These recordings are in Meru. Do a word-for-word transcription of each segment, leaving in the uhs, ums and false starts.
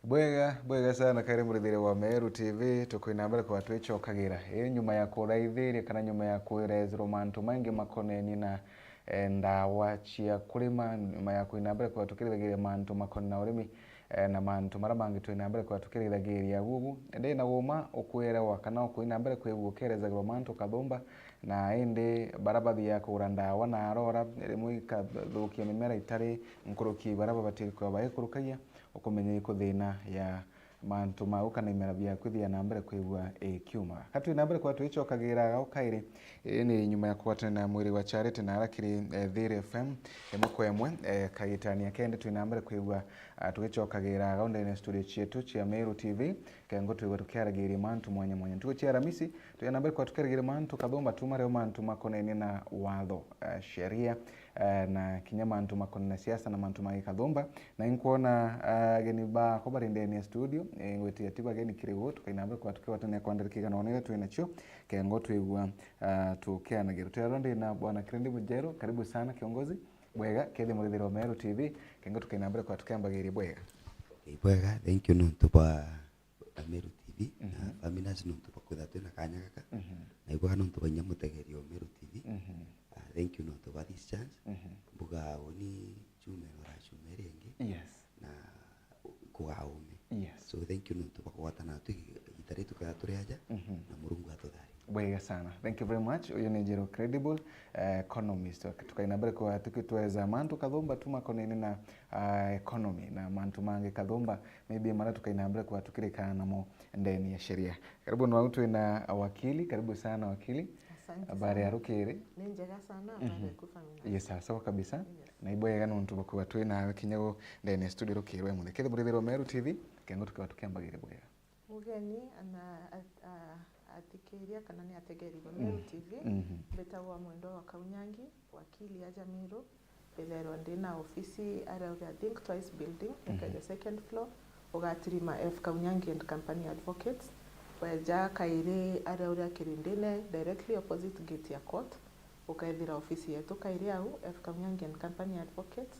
Bwega, bwega sana, kairi murithire wa Meru T V, tukwina mbere kwa twicokagira. Ii nyuma ya kuraithiria kana nyuma ya kwirezerwa mantu maingi makonenie na, eh, ndawa cia kurima, nyuma ya kwina mbere kwa tukirithagiria mantu makonenie na urimi, eh, na mantu maria mangi twina mbere kwa tukirithagiria gugu. Ndi na uma ukwerewa kana ukwina mbere kwigua ukerezagirwa mantu kathumba, na indi baria bathiaga kugura ndawa na arora, rimwe ikathukia mimera itari nkuruki baria babatiri kwaba baikurukagia, ukumenya iku thina ya mantu mau kana imera biaku ithia na mbere kwigua ikiuma. Ka twi na mbere kwa twicokagira agao kairi, ii ni nyuma ya kugwatana na mwiri wa Charity na ara kiri, eh, Thiri F M, imwe kwa imwe, eh, kagitania kende twi na mbere kwigua, ah, tugicokagira agao ndene ya studio cietu cia Meru T V, kengo twigua tukiaragiria mantu mwanya mwanya. Ntuku cia Aramisi, twi na mbere kwa tukiaragiria mantu kathumba tuma reo mantu makonenie na watho, eh, sheria, eh, na kinya mantu makonenie na siasa na mantu mangi kathumba. Na inkwona, ah, ageni bakwa bari ndene ya studio, eh, ngwitiria ti bageni kiri guu, tukaina mbere kwa tukigwatania kwa ndarika igana ona iria twi nacio, kengo twigua, ah, tukianagira. Twi aro ndi na Bwana Kennedy Mujeru, karibu sana kiongozi. Bwega, kethi murithire wa Meru T V, kengo tukaina mbere kwa tukiambagiria bwega. Ii bwega, thank you nontu bwa Meru T V na Faminas nontu bwa kwithirwa twina kanya gaka. Na ibwega nontu bwa inya mutegeri o Meru T V. Ah, thank you nontu bwa this chance. Mbuga uni chuma ino rachuma iri ingi. Yes. Na kugaa ume. Yes. So thank you nontu bwa kugwatana natu igita riu tukethirwa turi aja na Murungu atutharie. Bwega sana. Thank you very much. Uyu ni Njero Credible, eh, economist. Tukaina mbere kwa tukitweza mantu kathumba tu makonenie na, ah, economy na mantu mangi kathumba, maybe mara tukaina mbere kwa tukirikana namo ndene ya sheria. Karibu na wau twina wakili, karibu sana wakili. Asante sana. Habari ya rukiri? Ni njega sana, habari ya kufa mina. Yes, sawa sawa kabisa. Yes. Na ibwega nontu bwa kwigua twinawe kinya gu ndene ya studio rukiri rwa imunthi. Kethi murithire wa Meru T V, kengo tukigwa tukiambagiria bwega. Mugeni ana a- a- athikiria kana ni ategeri ba Meru T V, mbitagwa Mwendwa wa Kaunyangi, wakili aja Meru. Mbithairwa ndi na ofisi aria uria Think Twice Building, ikaja second floor, ugatirima F Kaunyangi and Company Advocates. Weja kairi aria uria Kirindine, directly opposite gate ya court. Ukeethira ofisi yetu kairi au, F Kaunyangi and Company Advocates,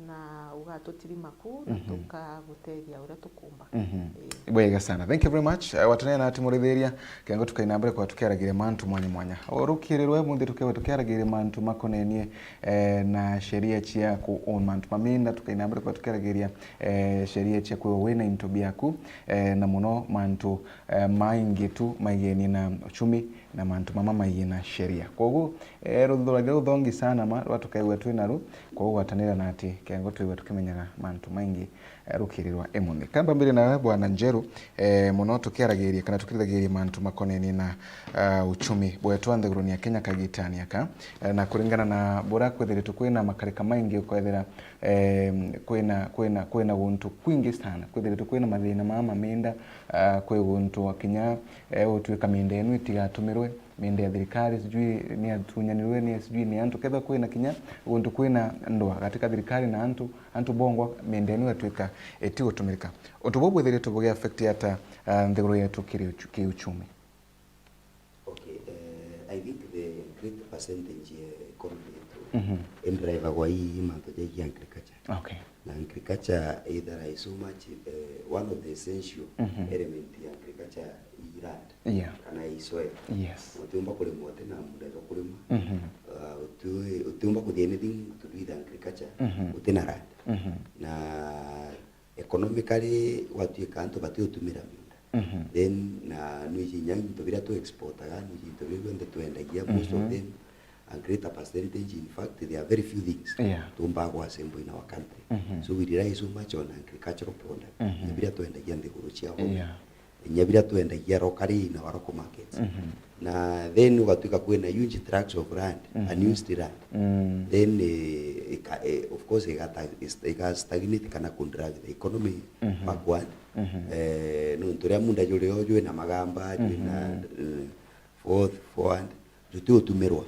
na ugatutirima ku, na tukagutethia uria tukumba. Ii. Bwega sana. Thank you very much. Eh, watanena ati murithiria, kengo tukaina mbere kwa tukiaragiria mantu mwanya mwanya. Urukirirwe munthi tukewe tukiaragiria mantu makonenie, eh, na sheria cia ku own mantu maminda, tukaina mbere kwa tukiaragiria, eh, sheria cia kwiwa wina into biaku, eh, na muno mantu, eh, maingi tu maigenie na uchumi na mantu mama maigenie na sheria. Kwoguo, eh, ruthuthuria ruthongi sana ma rwa tukaigua twi naru, kwoguo gwatanira na ati kengo twigua tukimenyaga mantu maingi, eh, rukiri rwa imunthi. Kamba mbere nawe Bwana Njeru, eh, muno tukiaragiria kana tukirithagiria mantu makonenie na, ah, uchumi bwetwa nthiguruni ya Kenya kagitani aka, eh, na kuringana na bura kwithiritwe kwina makarika maingi ukwethira, eh, kwina, kwina, kwina guntu kwingi sana kwithiritwe kwina mathina maa maminda, ah, kwi guntu kinya, eh, utuika minda inu itigatumirwe, minda ya thirikari sijui ni atunyanirwe ni sijui ni antu, kethwa kwina kinya guntu kwina ndwa katika thirikari na antu, antu bongwa minda inu igatuika itigutumirika. Untu buu bwithiritwe bugi affect ata, ah, nthiguru yetu kiri uchu-, kiuchumi? Okay, eh, I think the great percentage ya economy yetu indrivagwa ii mantu ja agriculture. Okay. Na agriculture ithera i so much, eh, one of the essential element ya agriculture i land, yeah, kana i soil. Yes. Utiumba kurima utina munda jwa kurima. Ah, uti-, utiumba kuthia anything to do with agriculture utina land. Na economically gwatuika antu batiutumira miunda. Then, na nwiji inya into biria tu exportaga, nwiji into biria bionthe twendagia, most of them, a greater percentage, in fact, there are very few things, yeah, tumbaga ku assemble in our country. So we rely so much on agricultural product. Inya biria twendagia nthiguru cia home. Yeah. Inya biria twendagia locally in our local markets. Na then ugatuika kwina huge tracts of land, unused land. Then, eh, ika-, eh, of course, igata-, is-, iga stagnate kana ku drag the economy backward. Eh, nontu riria munda juri o jwina magamba, jwina, eh, forth, forward, jutiutumirwa.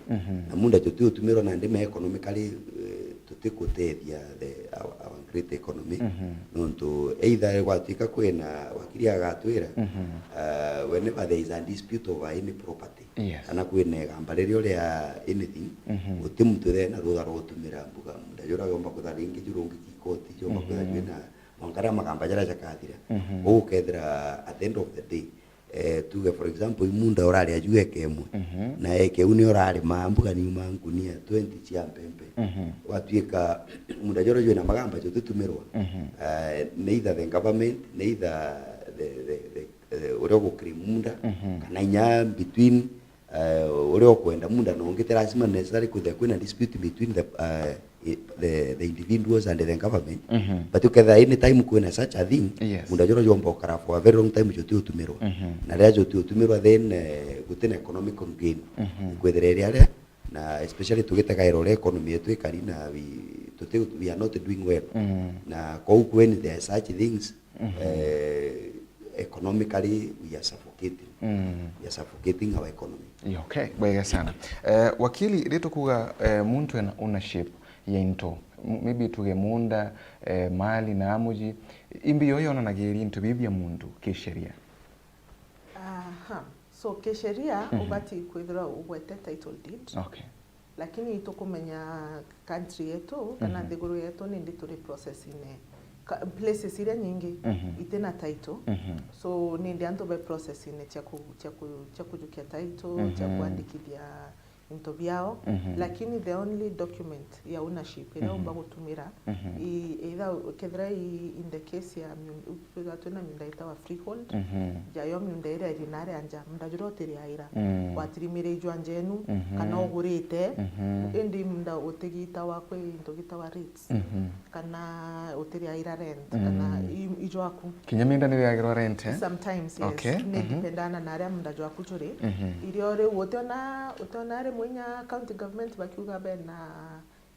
Na munda jutiutumirwa na ndima economically, eh, tutikutethia the, our, our great economy. Nontu either gwatuika kwina wakili agatwira, uh, whenever there is a dispute over any property, yes, kana kwina igamba riria ria anything, guti muntu thena rutha rwa gutumira mbuga munda jura jomba kutha ringi jurungi kikoti, jomba kutha jwina Onkaria magamba jaria jakathira. Mhm. Uu ukethira at the end of the day, eh, tuge for example, i munda urari aju eka imwe. Mhm. Na eka iu ni urarima mbuga ni uma ngunia twenty cia mpempe. Mhm. Gwatuika munda juria jwina magamba jutitumirwa. Mhm. Eh, neither the government, neither the, the, the, the, uria ugu claim munda, mhm, kana inya between eh, uria ukwenda munda na ungi, ti lazima necessarily kwithira kwina dispute between the, eh, i-, the, the individuals and the government. Mhm. But ukethira any time kwina such a thing, yes, munda juria jwomba ukara for a very long time juti utumirwa. Mhm. Na riria juti utumirwa, then, eh, gutina economic gain. Mhm. Kwithira iria ria, na especially tugitegaira uria economy yetu ikari, na we, tuti, we are not doing well. Mhm. Na kou when there are such things, mhm, eh, economically we are suffocating. Mm. We are suffocating our economy. Yeah, okay, bwega sana. Eh, wakili, ri tukuga, eh, muntu ena ownership ya into, m-, maybe tuge munda, eh, mali na amuji, imbi yo yonanagiria into biu bia muntu kisheria? Aha. So, kisheria, mhm, ubati kwithirwa ugwete title deed. Okay. Lakini itukumenya country yetu, kana, mhm, nthiguru yetu, nindi turi process-ine. Ka-, places iria nyingi, mhm, itina title. Mhm. So, nindi antu be process-ine cia ku-, cia ku-, cia kujukia title, cia, mhm, kwandikithia into biao. Mhm. Lakini the only document ya ownership iria, mhm, umba gutumira, mhm, i-, either, kethira i-, in the case ya miun-, twiga twina miunda itawa freehold, mhm, jayo miunda iria iri naria nja, munda juria utiriaira, mm, watirimirijwa njenu, mhm, kana ugurite, mhm, indi munda utigitawa kwi into gitawa rates, mhm, kana utiriaira rent, kana, mhm, i-, ijwaku. Kinya miunda niriagirwa rent, eh? Sometimes, yes. Okay, mhm. Ni dependana na aria munda jwaku juri. Mhm. Irio riu utiona, utiona rimwe inya county government bakiuga bena,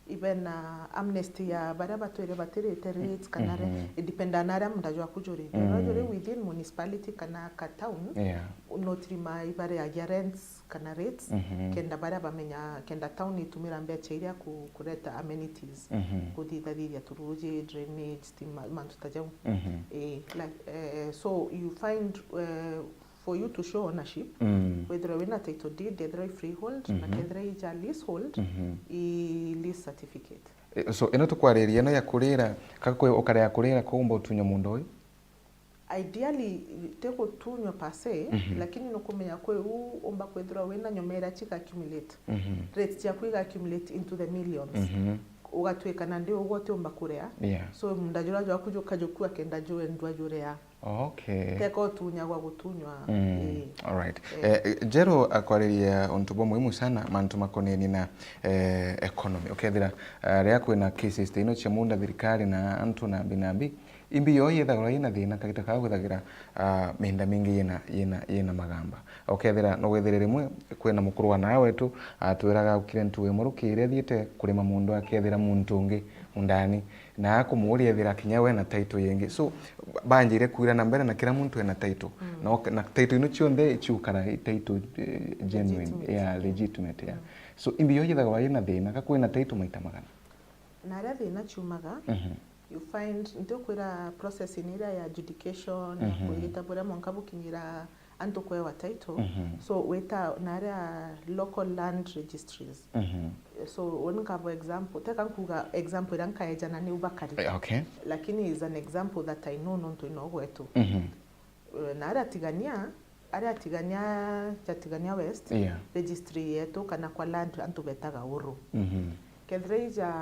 ibena amnesty ya baria batwire batirite rates kana re-, mhm, idependana na aria munda jwaku juri. Mhm. Uria juri within municipality kana ka town, yeah, no tirima ibariagia rents kana rates, mhm, kenda baria bamenya, kenda town itumira mbecha iria ku-, kureta amenities, mhm, kuthithathithia turuji, drainage, stima, mantu ta jau. Mhm. Eh, like, eh, so you find, eh, for you to show ownership, mm, wethirwe wina title deed, ethirwa i freehold, na, mhm, kethirwa i ja leasehold, mhm, i lease certificate. Eh, so, ino tukwariria ino ya kurira, ka kwi ukarea kurira kuumba utunywa mundu uyu? Ideally, ti gutunywa per se, mhm, lakini nukumenya kwi u umba kwithirwa wina nyomera chiga accumulate. Mhm. Rates chiaku iga accumulate into the millions. Mhm. Ugatwika na ndi ugwe utiumba kurea. Yeah. So, munda jura jwaku jukajukua kenda juendwa jurea. Okay. Teka utunyagwa gutunywa. Mm. Ii. All right. Eh. Eh, Jero akwariria untu bwa muhimu sana, mantu makoneni na, eh, economy. Ukethira, eh, riria kwina cases ta ino cia munda thirikari na antu na mbi na mbi, imbi yo yethagirwa yina thina kagita kaa kwithagira, ah, minda mingi yina, yina, yina magamba. Ukethira, no wethire rimwe kwina mukuru wa naa wetu atwiraga aukire ntugu imwe ruki iria athiite kurima mundu akethira muntu ungi mundani, na akumuuria ethira kinya we ena title yengi. So, banjire kwirana mbere na kira muntu ena title. Mm. Na ok-, na title ino cionthe ciukara i title, eh, genuine. Legitimate. Yeah, mm, legitimate, yeah. Mm. So, imbi yo yithagwa yina thina, ka kwina title maita magana? Na aria thina ciumaga, mhm, you find, ntiukwira process-ini iria ya adjudication, ya, mhm, kwigita buria mwanka bukinyira antu kwewa title. Mhm. So, wita na aria local land registries. Mhm. So, uni nkabo example, teka nkuga example iria nkaejana ni Ubakari. Eh, okay. Lakini is an example that I know nontu ino gwetu. Mhm. Eh, na aria Tigania, aria Tigania, ja Tigania West, yeah, registry yetu kana kwa land antu betaga Uru. Mhm. Kethira ija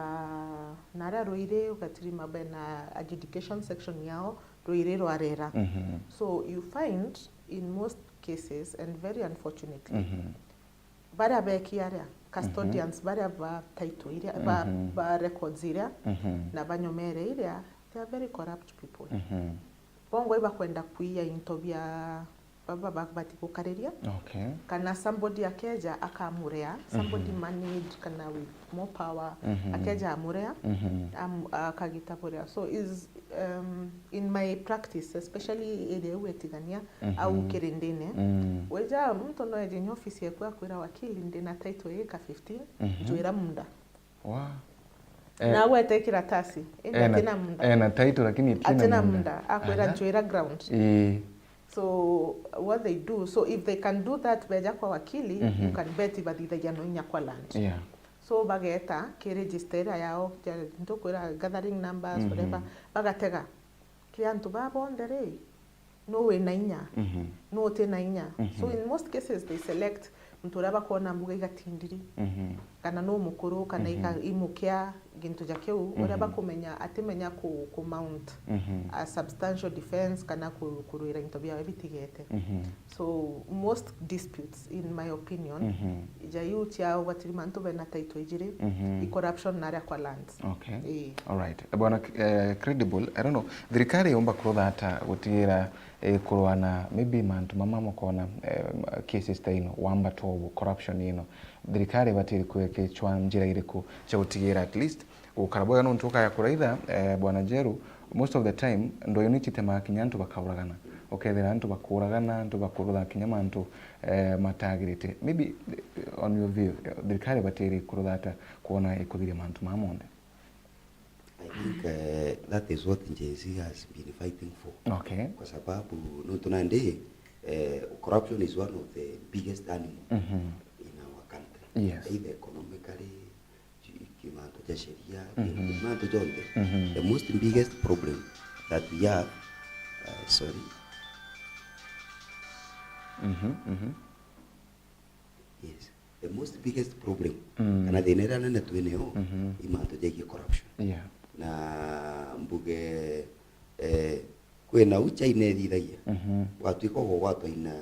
na aria Ruiri, ugatirima bena adjudication section yao, Ruiri rwa Rera. Mhm. So you find in most cases, and very unfortunately, mhm, baria beki aria, custodians, mhm, baria ba title iria, ba, mhm, ba records iria, mhm, na banyomere iria, they are very corrupt people. Mhm. Bongwa ibakwenda kwiya into bia baba babati gukariria. Okay. Kana somebody akeja akamurea, somebody, mhm, moneyed kana with more power, mhm, akeja amurea, mhm, am-, akagita burea. So is, um, in my practice, especially area iu ya Tigania, mhm, au Kirindine, mm, weja muntu no eje nya office yaku akwira, "Wakili, ndina title ika fifteen, mhm, njwira munda." Wa. Eh, na agwete kiratasi, indi ena, atina munda. Ena title lakini atina, atina munda. Munda, akwira, aha, njwira ground. Ii. So, what they do, so if they can do that, beja kwa wakili, mhm, you can bet ibathithagia no inya kwa land. Yeah. So, bageta ki register iria yao, ja, ntukwira gathering numbers, mhm, whatever, bagatega. Kiri antu baa bonthe ri, nu wina inya, mhm, nu utina inya. So, mhm, in most cases they select muntu uria bakwona mbuga igatindiri, mhm, kana nu mukuru, kana, mhm, iga-, imukia gintu ja kiu, uria, mhm, bakumenya atimenya ku, ku mount, mhm, a substantial defense kana ku, kurwira into biawe bitigete. Mhm. So most disputes, in my opinion, mhm, ja iu cia ubatiri mantu bena title ijiri, mhm, i corruption na aria kwa lands. Okay. Ii. All right. Bwana, eh, Credible, I don't know, thirikari yomba kurutha ata gutigira, eh, kurwa na maybe mantu mama mukona, eh, cases ta ino, wamba tobu, corruption ino, thirikari ibatiri kwekechwa njira iriku cia gutigira at least gukara bwega? Nontu ukaya kuraitha, eh, Bwana Jeru, most of the time, ndwayo ni citemaga kinya antu bakauragana. Ukethira antu bakuragana, antu bakurutha kinya mantu, eh, matagirite. Maybe, eh, on your view, eh, thirikari ibatiri kurutha ata kwona ikuthiria mantu maa monthe? I think, eh, that is what Gen Z has been fighting for. Okay. Kwa sababu, nontu nandi, eh, corruption is one of the biggest animal, mhm, in our country. Yes. Either economically, ki-, ki mantu ja sheria, ki-, mhm, mantu jonthe. Mhm. The most biggest problem that we have, uh, sorry. Mhm, mhm. Yes. The most biggest problem, mm, kana thina iria nene twinayo, mhm, i mantu jegie corruption. Yeah. Na mbuge, eh, kwina u China ithithagia, mhm, gwatuika ugwatwa ina,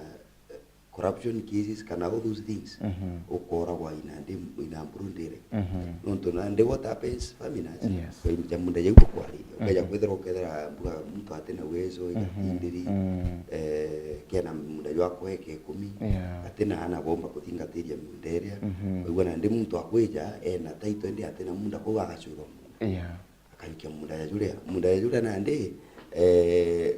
eh, corruption cases kana all those things, mhm, ukoragwa ina ndi-, ina mburu ndire. Mhm. Nontu nandi what happens, Faminas, yes, kwa ja munda jau tukwariria, ukeja, mhm, kwithira, ukethira mbuga muntu atina uwezo, mhm, igatindiri, mm, eh, kena munda jwa kweke ikumi, yeah, atina ana bomba kuthingatiria munda iria. Mhm. Waigua nandi muntu akwija ena title indi atina munda, kwou agacwirwa munda. Yeah. Akajukia munda ya juria, munda ya juria nandi, eh,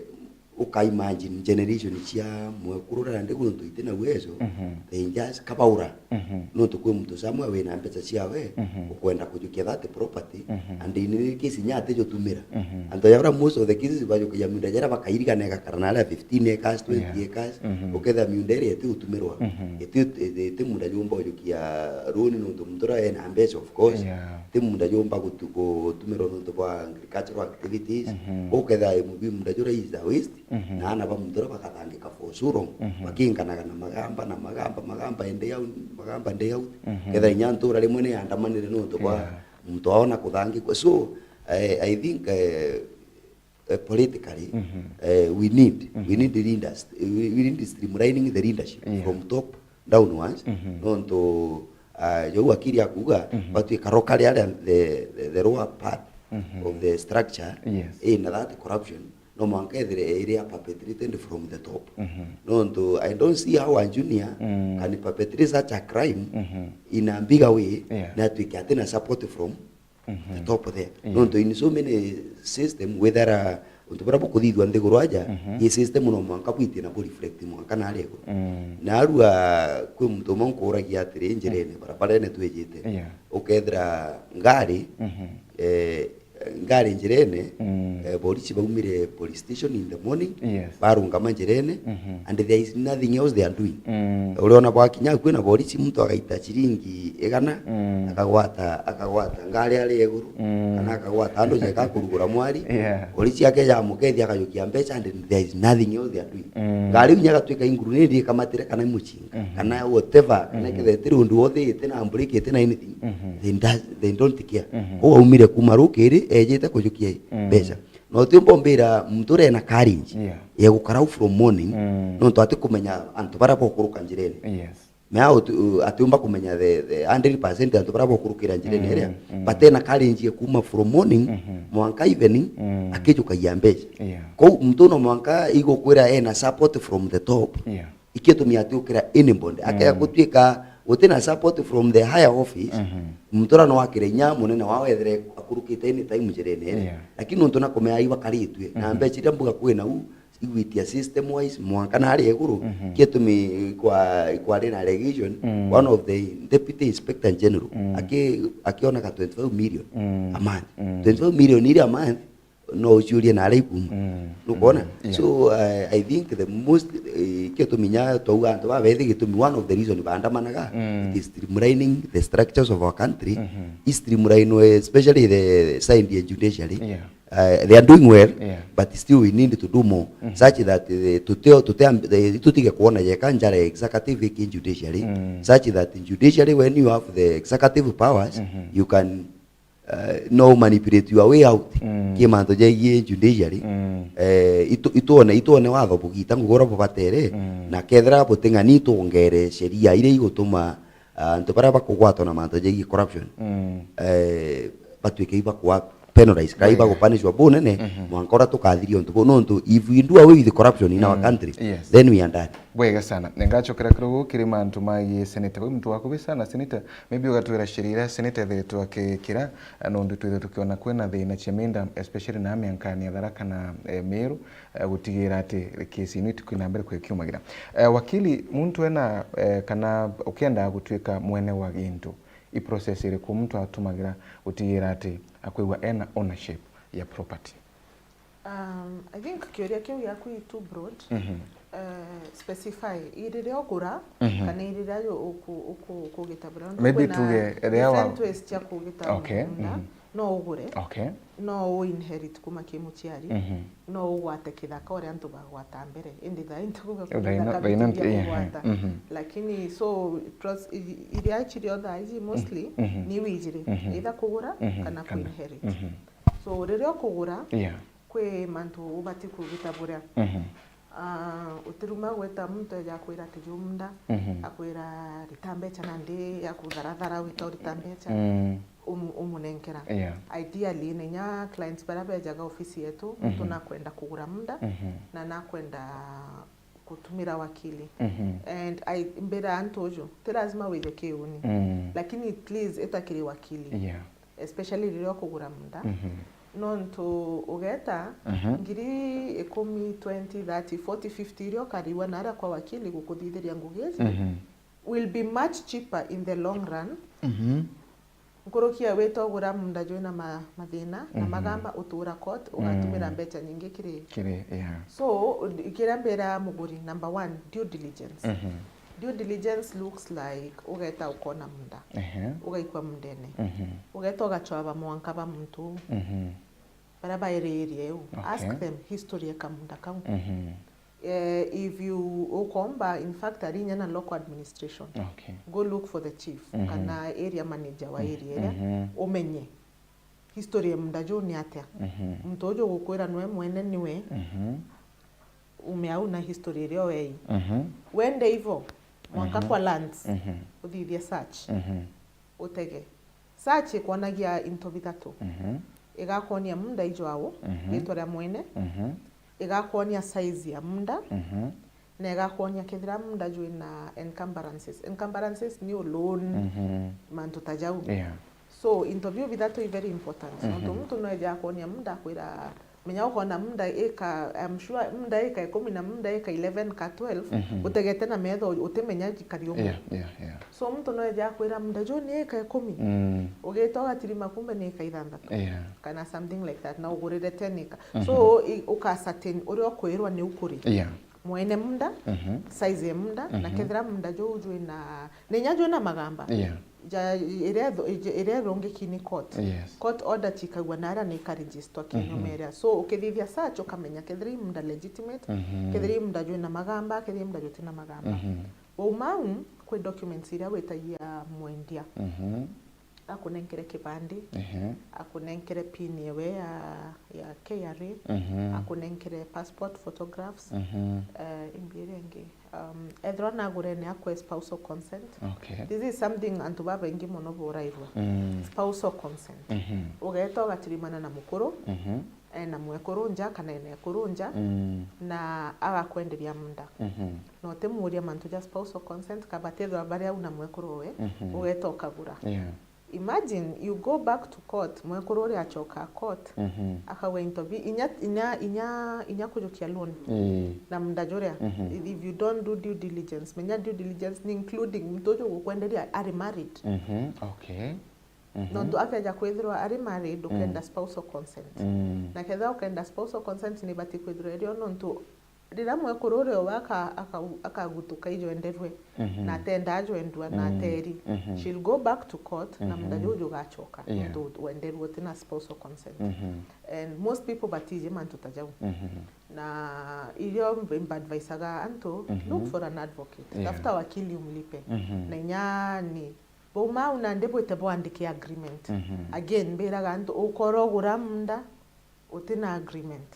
uka imagine generation cia mwekuru uria nandi guntu itina uwezo, mhm, they just kabaura. Mhm. Nontu kwi muntu somewhere wina mbeca ciawe, mhm, ukwenda kujukia that property, mhm, and in any case inya atijutumira. Mhm. Antu ya uria most of the cases bajukagia miunda jaria bakairigana igakara na aria fifteen acres, twenty, yeah, acres, mhm, ukethira miunda iria iti utumirwa. Mhm. Iti, iti, iti miunda jumba ujukia loan nontu muntu uria ena mbeca, of course. Yeah. Ti miunda jumba gutu-, gutumirwa nontu bwa agricultural activities. Mhm. Ukethira miunda juria is a waste, mhm, na ana ba muntu uria bakathangika for so long, mhm, bakinganaga na magamba, na magamba, magamba, and day out, magamba, and day out. Mhm. Kethira inya ntura rimwe ni yandamanire nontu bwa, yeah, muntu aona kuthangikwa. So, eh, I think, eh, eh, politically, mhm, eh, we need, we, mhm, need leaders, we, we need streamlining the leadership, yeah, from top downwards, mhm, nontu, ah, jau akiri akuga, mhm, batuika roka riaria the, the, the lower part, mhm, of the structure, yes, ina that corruption, no mwanka ethire iria perpetrated from the top. Mhm. Nontu I don't see how a junior, mm, can perpetrate such a crime, mhm, in a bigger way, yeah, na atuike atina support from, mhm, the top there. Yeah. Nontu in so many system, wethera untu buria bukuthithua nthiguru aja, mhm, i system no mwanka bwitie na bu reflect mwanka na aria iguru. Mm. Narua kwi muntu umwe nkuragia atiri, njirene, mm, barabarene twijite, yeah, ukethira ngari, mhm, eh, ngari njirene, mm, eh, borisi baumire police station in the morning, yes, barungama njirene, mhm, and there is nothing else they are doing. Mm. Uriona bwakinya kwina borisi, muntu agaita ciringi igana, mm, akagwata, akagwata ngari ari iguru, mm, kana akagwata andu jeka kurugura mwari, yeah, borisi akeja amukethia akajukia mbeca, and there is nothing else they are doing. Mm. Ngari iu inya igatuika inguru nindi ikamatire kana imucinga, mhm, kana whatever, kana, mhm, ikethira itiri undu wothe, itina break, itina anything, mhm, they does, they don't care. Mhm. Kou aumire kuma rukiri, ejite kujukia, mm, mbeca. Na utiumba umbira muntu uria ena courage, yeah, ya gukara u from morning, mm, nontu atikumenya antu baria bokuruka njirene. Yes. Mea uti-, u-, atiumba kumenya the, the hundred percent antu baria bokurukira njirene, mm, iria, mm, but ena courage ya kuma from morning, mhm, mwanka evening, mm, akijukagia mbeca. Yeah. Kou muntu no mwanka igukwira ena support from the top. Yeah. Ikio gitumi atiukira anybody. Akea, mm, gutuika gutina support from the higher office, mhm, muntu uria no akire inya munene wao ethire akurukite anytime njirene iria. Yeah. Lakini nontu nakumenya ai bakaritue, na, mhm, mbeca iria mbuga kwina u, igwitia system wise, mwanka na aria iguru, mhm, ikio gitumi ikwa-, ikwari na allegation, mm, one of the Deputy Inspector General, mm, aki-, akionaga twenty-five million, mm, a month. Mm. Twenty-five million iria a month, no uciurie na aria ikuma. Mm. Nukwona? Mm. Yeah. So, I, I think the most, eh, ikio gitumi nya twauga antu babethi gitumi, one of the reason baandamanaga, mm, it is streamlining the structures of our country, mhm, is streamline, especially the side ya judiciary. Yeah. Uh, they are doing well, yeah, but still we need to do more, mm-hmm, such that, uh, tute-, tute-, uh, tutige kuona jeka njara ya executive iki judiciary, mm, such that judiciary, when you have the executive powers, mm-hmm, you can, uh, no manipulate your way out, mm, ki mantu jaigie judiciary. Mm. Eh, itu-, itwone, itwone watho bugita ngugura bubatere, mm, na kethira buting'ani twongere sheria iria igutuma, ah, antu baria bakugwatwa na mantu jaigie corruption, mm, eh, batuike ibakwa penalize, kana, wega, ibagupunishwa bunene, mhm, mwanka uria tukathiria untu buu. Nontu if we do away with corruption in our, mm, country, yes, then we are done. Bwega sana. Ngachokera kidogo kiri mantu maigie senator. Wi muntu wakubi sana, senator. Maybe ugatwira sheria iria senator ethiritwe akikira, eh, nontu twithirwe tukiona kwina thina cia minda, especially na miankani ya Tharaka na, eh, Meru, eh, gutigira ati kesi ino itikwina mbere kwi kiumagira. Eh, wakili, muntu ena, eh, kana ukienda gutwika mwene wa gintu, i process iriku muntu atumagira gutigira ati akwigua ena ownership ya property? Um, I think kiuria kiu giaku i too broad. Mhm. Eh, specify, i riria ugura, mhm, kana i riria yo uku-, uku-, ukugita buria. Nontu maybe kwina tuge riria wa- different ways cia kugita, okay, munda. Mhm. No ugure. Okay. No u inherit kuma ki muciari. Mhm. No ugwate kithaka uria antu bagwata mbere. Indi thaa ii ntukuga thaa ino, kithaka thaa ino, bitu bia, yeah, kugwata. Mhm. Lakini so pros-, i-, iria cirio thaa iji mostly, mhm, ni wijiri. Mhm. Either kugura, mhm, kana, kana ku inherit. Mhm. So riria ukugura, yeah, kwi mantu ubati kugita buria. Mhm. Ah, utiruma gwita muntu eja akwira ati ju munda, mhm, akwira rita mbeca nandi ya kutharathara wita urita mbeca, mm, um-, umunenkera. Yeah. Ideally, na inya clients baria bejaga ofisi yetu, muntu, mhm, nakwenda kugura munda, mhm, na nakwenda kutumira wakili. Mhm. And I, mbira antu uju, ti lazima wije kiuni. Mm. Lakini please, ita kiri wakili. Yeah. Especially riria ukugura munda. Mhm. Nontu ugeta, mhm, ngiri ikumi, twenty, thirty, forty, fifty iria ukariwa na aria kwa wakili gukuthithiria ngugi iji, mhm, will be much cheaper in the long run. Mhm. Nkuruki ya wita ugura munda jwina ma-, mathina na, mhm, magamba utura court, ugatumira, mm, mbeca nyingi kiri. Kiri, yeah. So, kiria mbira muguri, number one, due diligence. Mhm. Due diligence looks like ugeta ukona munda. Ehe. Ugaikwa mundene. Mhm. Ugeta ugachwaba mwanka ba muntu. Mhm. Baria bairirie u. Okay. Ask them history ya kamunda kau. Mhm. Eh, if you ukomba, in fact, ari inya na local administration. Okay. Go look for the chief, mhm, kana area manager wa, mm, area iria, mhm, umenye history ya munda juu ni atia. Mhm. Muntu uju gukwira nwe mwene niwe, mhm, ume au na history iria wei. Mhm. Wende ivo, mwanka, mhm, kwa lands, mhm, uthithie search. Mhm. Utege. Search ikwonagia into bithatu. Mhm. Igakwonia munda ijwau, mhm, ritwa ria mwene. Mhm. Igakwonia size ya munda. Mhm. Na igakwonia kethira munda jwina encumbrances. Encumbrances ni u loan, mhm, mantu ta jau. Yeah. So, into biu bithatu i very important. Mhm. Nontu muntu no eja akwonia munda akwira, menya ukona munda ika, I'm sure munda ika ikumi na munda ika eleven ka twelve, mhm, utegete na metho utimenya jikari umwe. Yeah, yeah, yeah. So, muntu no eja akwira munda juu ni ika ikumi. Mm. Ugita ugatirima kumbe ni ika ithanthatu. Yeah. Kana something like that. Na ugurire ten ika. Mhm. So, i-, uka certain uria ukwirwa ni ukuri. Yeah. Mwene munda, mhm, size ya munda, na, mhm, kethira munda juu jwina, na inya jwina magamba. Yeah. Ja, iria ithu-, ija-, iria irungiki ni court. Yes. Court order cikagua na aria ni ika register, mhm, kinyume iria. So, ukithithia search ukamenya kethira i munda legitimate, mhm, kethira i munda jwina magamba, kethira i munda jutina magamba. Mhm. Wauma au, kwi documents iria witagia mwendia. Mhm. Akunenkere kibandi, ehe, akunenkere pin yewe ya, ya K R A, mhm, akunenkere passport photographs, mhm, eh, imbi iria ingi. Um, ethirwa nagurene akwe spousal consent. Okay. This is something antu babaingi mono burairwa. Mm. Spousal consent. Mhm. Ugeta ugatirimana na mukuru, mhm, ena mwekuru nja kana ena ekuru nja, mm, na agakwenderia munda. Mhm. Na utimuria mantu ja spousal consent, kaba tethirwa bari au na mwekuru we, mhm, ugeta ukagura. Yeah. Imagine you go back to court, mwekuru uria acoka court, mhm, akauga into bi-, inya, inya, inya, inya kujukia loan, ii, na munda juria. Mhm. If you don't do due diligence, menya due diligence ni including muntu uju gukwenderia ari married. Mhm. Okay. Mhm. Nontu akeja kwithirwa ari married, mm, ukenda spousal consent. Mm. Na kethira ukenda spousal consent, ni ibati kwithirwa irio nontu Riria mwekuru uria uwe aka-, aka-, akagutuka ijwenderwe, Mhm. na atendaa jwendua, na Mhm. ateri, Mhm. she'll go back to court, na Mhm. munda juu jugacoka, Yeah. nontu wenderwe uti na spousal consent. Mhm. And most people batiji mantu ta jau. Mhm. Na irio mb-, mbaadvisaga antu, Mhm. look for an advocate. Yeah. Tafuta wakili umlipe. Mhm. Na inya ni, bau mau nandi bwite bwandike agreement. Mhm. Again, mbiraga antu, ukorogura munda, uti na agreement.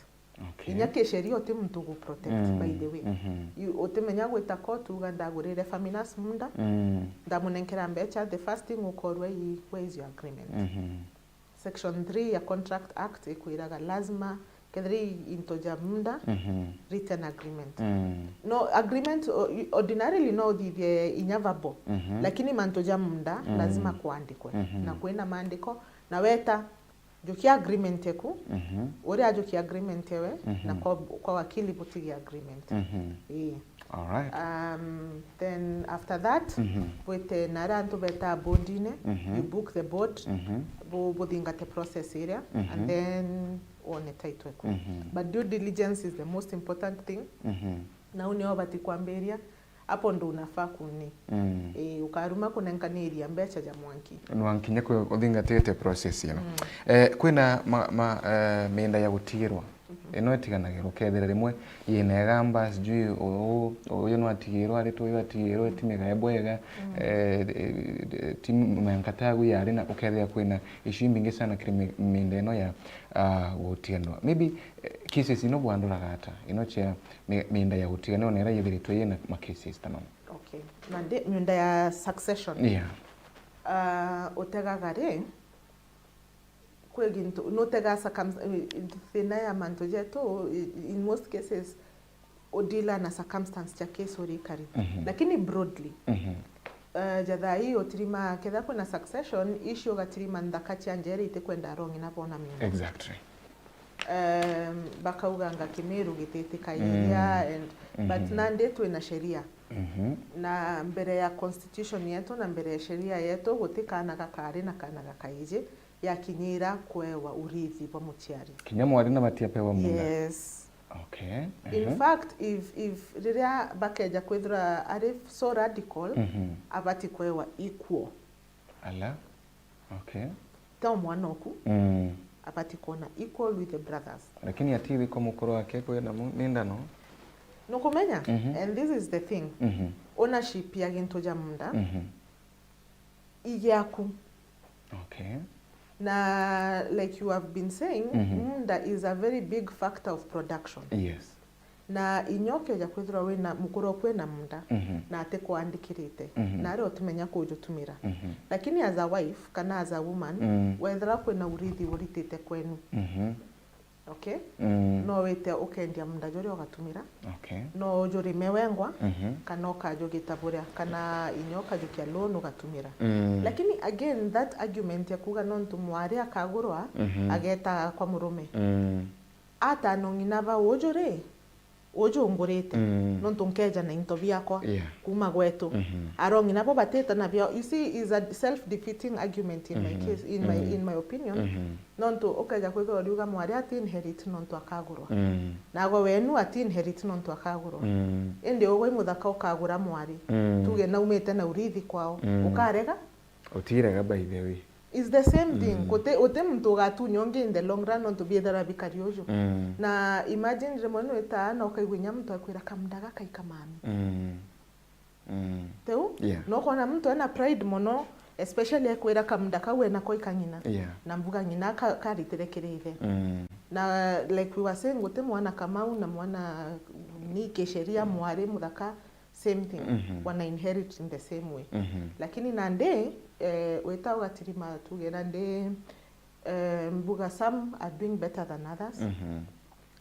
Okay. Inya kisheria uti muntu ugu protect, Mm, by the way. Mhm. You, utimenya gwita court uga, "Ndagurire Faminas munda, Mm. ndamunenkera mbecha," the first thing ukorua i, "Where is your agreement?" Mhm. Section three ya Contract Act ikwiraga lazima kethira i into ja munda, Mhm. written agreement. Mm. No, agreement o-, ordinarily no uthithie inya verbal, Mhm. lakini mantu ja munda Mm. lazima kuandikwe. Mhm. Na kwina maandiko, na weta jukia agreement eku, Mhm. uria ajukia agreement ewe, Mhm. na kwa, kwa wakili butige agreement. Mhm. Ii. All right. Um, then after that, Mhm. bwite na aria antu betaa boardine, Mhm. you book the board, Mhm. bu-, buthingate process iria, Mhm. and then wone title eku. Mhm. But due diligence is the most important thing. Mhm. Na u nio ubati kwambiria, hapo ndo unafaa kuni. Mm. Ii, ukaruma kunenkaniria mbecha ja mwanki. Nwankinya kwi-, uthingatite process ino. Mm. Eh, kwina ma, ma, eh, mienda ya gutigirwa. Mhm. Ino itiganagirwa, ukethira rimwe yina igamba, sijui uu, uyu nwatigirwa, aritwa uyu atigirwa, ti migae bwega, Mm. eh, eh, ti mwanka tagu yari na, ukethira kwina icio imbingi sana kiri mi-, mienda ino ya, ah, gutiganirwa. Maybe, eh, cases ino bwanduraga ata? Ino cia mi-, mienda ya gutiganirwa na iria yithiritwe yina ma cases ta mau. Okay. Nandi miunda ya succession. Yeah. Ah, utegaga ri, kwi gintu, nutega circum-, thina ya mantu jetu, in most cases, udila na circumstance cia case uri kari. Mhm. Lakini broadly, Mhm. eh, ja thaa ii utirima, ketha kwina succession, icio ugatirima nthaka cia njera itikwenda arong'ina bona miunda. Exactly. Um, bakauganga Kimiru gititikagiria Mm. and, but Mhm. nandi twina sheria. Mhm. Na mbere ya constitution yetu na mbere ya sheria yetu, guti kana gakari na kana gakaiji yakinyira kwewa urithi bwa muciari. Kinya mwari na batiapewa munda? Yes. Okay. In Mhm. fact, if, if riria bakeja kwithira ari so radical, Mhm. abati kwewa equal. Ala. Okay. To mwana oku, Mm. abati kuona equal with the brothers. Lakini atithi kwa mukuru wake kwina mu-, ni ndano? Nukumenya? Mhm. And this is the thing. Mhm. Ownership ya gintu ja munda Mhm. i giaku. Okay. Na like you have been saying, Mhm. munda is a very big factor of production. Yes. Na inya ukeja kwithirwa wina mukuru oku ena munda Mhm. na atikuandikirite, Mhm. na ari utimenya kujutumira. Mhm. Lakini as a wife kana as a woman, Mm. wethira kwina urithi uritite kwenu, Mhm. okay? Mm. No wite ukendia munda juria ugatumira. Okay. No ujurime wengwa, Mhm. kana ukajugita buria, kana inya ukajukia loan ugatumira. Mm. Lakini again, that argument ya kuga nontu mwari akagurwa, Mhm. ageta kwa murume. Mm. Atano ng'ina ba uju ri, uju ungurite, Mm. nontu nkeja na into biakwa Yeah. kuma gwetu. Mhm. Aro ng'ina bo batite nabio. You see, is a self-defeating argument in my Mhm. case, in my, Mhm. in my opinion. Mhm. Nontu ukeja kwithirwa uriuga mwari ati inherit nontu akagurwa. Mm. Nago wenu ati inherit nontu akagurwa. Mm. Indi ugwe i muthaka ukagura mwari. Mm. Tuge naumite na urithi kwao. Mm. Ukarega? Utirega, by the way. It's the same thing. Mm. Guti, guti muntu ugatunya ungi in the long run nontu biethera bikari uju. Mm. Na imagine rimwe nwitaa na ukaigua inya muntu akwira, "Kamunda gaka i ka mami." Mm. Mm. Teu? Yeah. No kona muntu ena pride mono, especially ekwira kamunda kau ena ko i ka ng'ina. Yeah. Na mbuga ng'ina ka-, karitire kiri ithe. Mm. Na like we were saying, guti mwana Kamau na mwana ni kisheria mwari muthaka, same thing. Mhm. Wana inherit in the same way. Mhm. Lakini nandi, eh, wita ugatirima tuge nandi, eh, mbuga some are doing better than others. Mhm.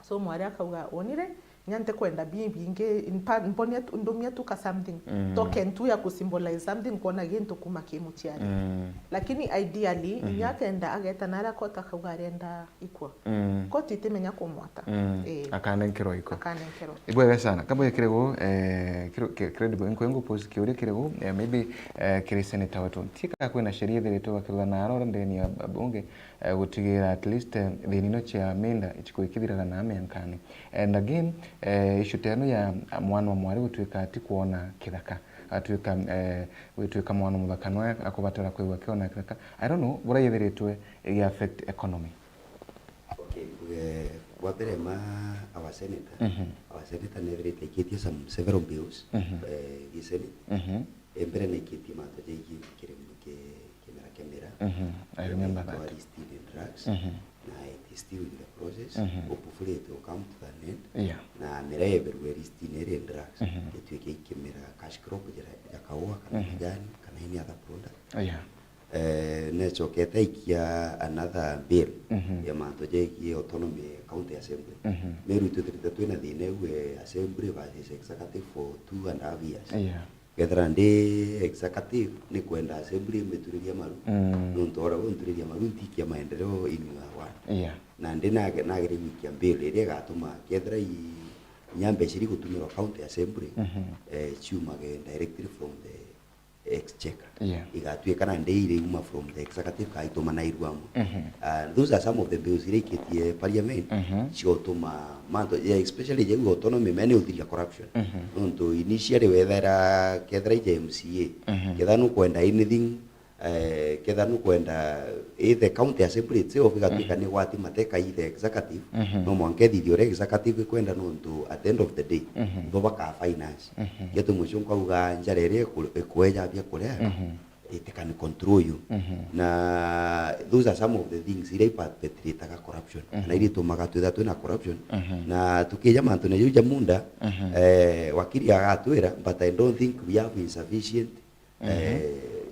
So mwari akauga, "Wonire, nya ntikwenda bi-, bingi, in fact, mbonie tu, ndumie tu ka something, Mm. token tu ya kusymbolize something, kuona gintu kuma ki muciari." Mm. Lakini ideally, Mhm. inya akenda ageta na aria kota akauga arenda equal. Mm. Koti itimenya kumwata. Mm. Ii. Akanenkerwa iko. Akanenkerwa. Ibwega sana. Kabwe kirego, eh, kiro-, ki-, credible, nko ngo pose kiuria kirego, eh, maybe, eh, kiri senator wetu. Tika kwina sheria ithiritwe bakirwa na arora ndeni ya bunge, eh, gutigira at least, eh, thina ino cia minda ichiko ikithiraga na miankani. And again, Eh, issue ta ino ya mwana wa mwari gutuika ati kwona kithaka, atuika, eh, gutuika mwana muthaka noe akubatara kwigua akiona kithaka. I don't know, buria yethiritwe igi affect economy. Okay, eh, bwa mbere ma our senator, Mhm. our senator nethirite aikitie some several bills, Mhm. eh, gi Senate. Mhm. Eh, mbere naikitie mantu jaigi kirimo ki-, kimera kia miraa. Mhm. I remember that. List in drugs. Mhm. Na it is still in the process. Mhm. Hopefully it will come to an end. Yeah. Na miraa yeberwe list in iri drugs. Mhm. Gituike ikimera cash crop jira ja kaua, kana Mhm. majani, kana any other product. Yeah. Eh, necokete aikia another bill Mhm. ya mantu jegie autonomy county assembly. Mhm. Meru itwithirite twina thina iu, eh, assembly versus executive for two and a half years. Yeah. Kethira ndi executive, ni kwenda assembly imituriria maru. Mm. Nontu ora unturiria maru ntikia maendeleo in your ward. Yeah. Na ndi nage-, nagire gwikia bill iria igatuma kethira i inya mbeca iria igutumirwa county assembly, Mhm. eh, ciumage directly from the exchequer. Yeah. Igatuika na ndi iriuma from the executive ka itumanairua amwe. Mhm. Ah, those are some of the bills iria ikitie parliament Mhm. ciotuma mantu, yeah, especially jau autonomy, mene uthiria corruption. Mhm. Nontu initially wethera kethira ija M C A, Mhm. ketha nukwenda anything, eh, ketha nukwenda, eh, the county assembly itself igatuika Mhm. ni gwati mateka i the executive, Mhm. no mwanka ithithie uria executive ikwenda nontu at the end of the day, Mhm. ibo baka finance. Mhm. Getu mucio nkauga njara iria iku-, ikweja bia kuria, Mhm. it can control you. Mhm. Na those are some of the things iria iperpetrataga corruption. Mhm. Kana iria itumaga twitha twina corruption. Mhm. Na tukija mantu na jau ja munda, Mhm. eh, wakiri agatwira, but I don't think we have insufficient, Mhm. eh,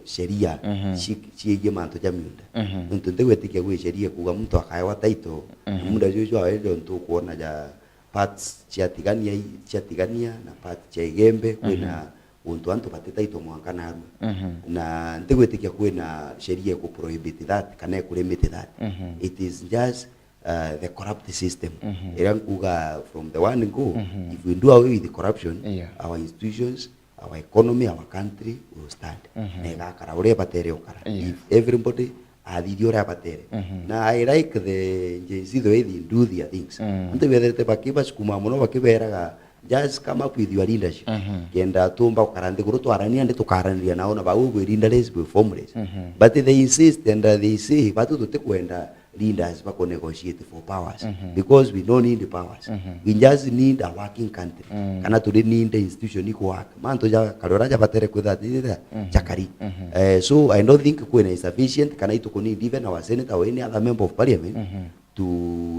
sheria Mhm. ci-, ciigie mantu ja miunda. Mhm. Nontu ntigwitikia gwi sheria kuuga muntu akaewa title, na Mhm. munda juju awe jontu ukwona ja parts cia tigania i-, cia tigania na parts cia igembe, kwina Mhm. untu antu bati title mwanka narua. Mhm. Na ntigwitikia kwina sheria iku prohibit that kana iku limit that. Mhm. It is just, uh, the corrupt system. Mhm. Iria nkuuga from the one go, Mhm. if we do away with corruption, Yeah. our institutions, our economy, our country will stand. Mhm. Na igakara uria ibatere ukara. Yeah. If everybody athithia uria abatere. Mhm. Na I like the Gen Z, the way they do their things. Mm. Antu bethirite bakibasukuma mono, bakiberaga, "Just come up with your leadership." Mhm. Kenda tumba gukara nthiguru twarania, ndi tukaraniria nao na bau bwi leaderless, bwi formless. Mhm. But they insist and they say, "Batu tutikwenda leaders bako negotiate for powers, Mhm. because we don't need powers. Mhm. We just need a working country." Mm. Kana turi need institution iku work. Mantu ja karora ja batere kwitha atithira, Mhm. jakari. Mhm. Eh, so I don't think kwina insufficient kana ituku need even our senator or any other member of parliament Mhm. to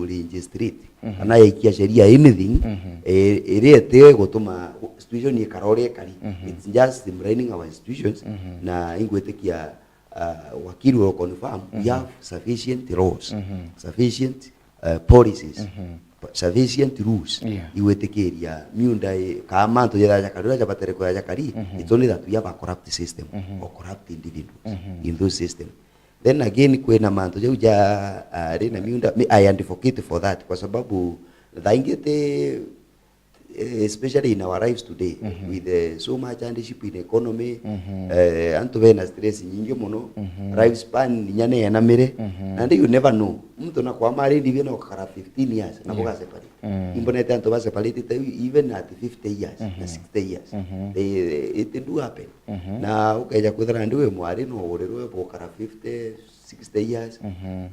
legislate. Mhm. Kana yaikia sheria anything, Mhm. eh, iria itio igutuma situation ikara uria ikari. Mhm. It's just streamlining our institutions, Mhm. na ingwitikia uh, wakili will confirm, we Mhm. have sufficient laws, Mhm. sufficient, uh, policies, Mhm. p-, sufficient rules, Yeah. igwitikiria miunda i-, kaa mantu jethaja kari uria jabatere kwethaja kari, Mhm. it's only that we have a corrupt system Mhm. or corrupt individuals Mhm. in those systems. Then again, kwina mantu jau ja, uh, rina miunda, mi-, I advocate for that, kwa sababu thaingi ti eh, especially in our lives today, Mhm. with, eh, so much hardship in economy, Mhm. eh, antu bena stress nyingi mono, Mhm. life span inya ni enamire, Mhm. and you never know. Muntu na kwa married even okara fifteen years, na Yeah. buga separate. Mm. Imbonete antu ba separate te even at fifty years, na Mhm. sixty years. Mhm. Eh, it do happen. Mhm. Na ukeja kwithira ndi wi mwari no urirwe bukara fifty, sixty years. Mhm.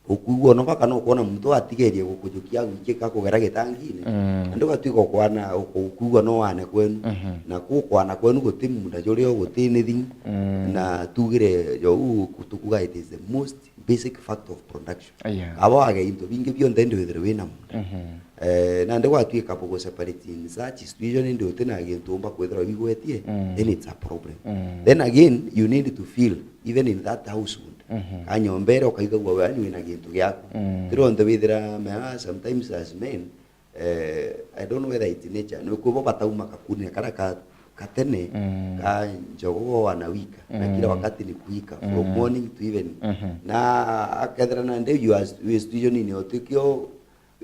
Ukuigua unoga kana ukwona muntu atigerie gukujukia wiki kakugera gitangine? Mm. Na ndugatuika ukwana, uku-, ukuigua no wane kwenu. Mhm. Na ku kwana kwenu guti munda jurio, guti anything. Mm. Na tugire jo u tukuga it is the most basic fact of production. Yeah. Aba wage into bingi bionthe ndi withire wina munda. Mhm. Eh, nandi gwatuika bugu separate in such situation, indi uti na gintu umba kwithirwa wigwetie, Mm. then it's a problem. Mm. Then again, you need to feel, even in that household. Mhm. Ka nyomba iria ukaigagua we, yani, wina gintu giaku. Mm. Tiri onthe withira, mea, sometimes as men, eh, I don't know whether it's nature, ni kubo batauma kakuni karia ka, katene, Mm. ka njogo bo wana wika, na kila Mm. wakati ni kuika, from Mm. morning to evening. Mhm. Na akethira nandi you are, you are situation ni utikio,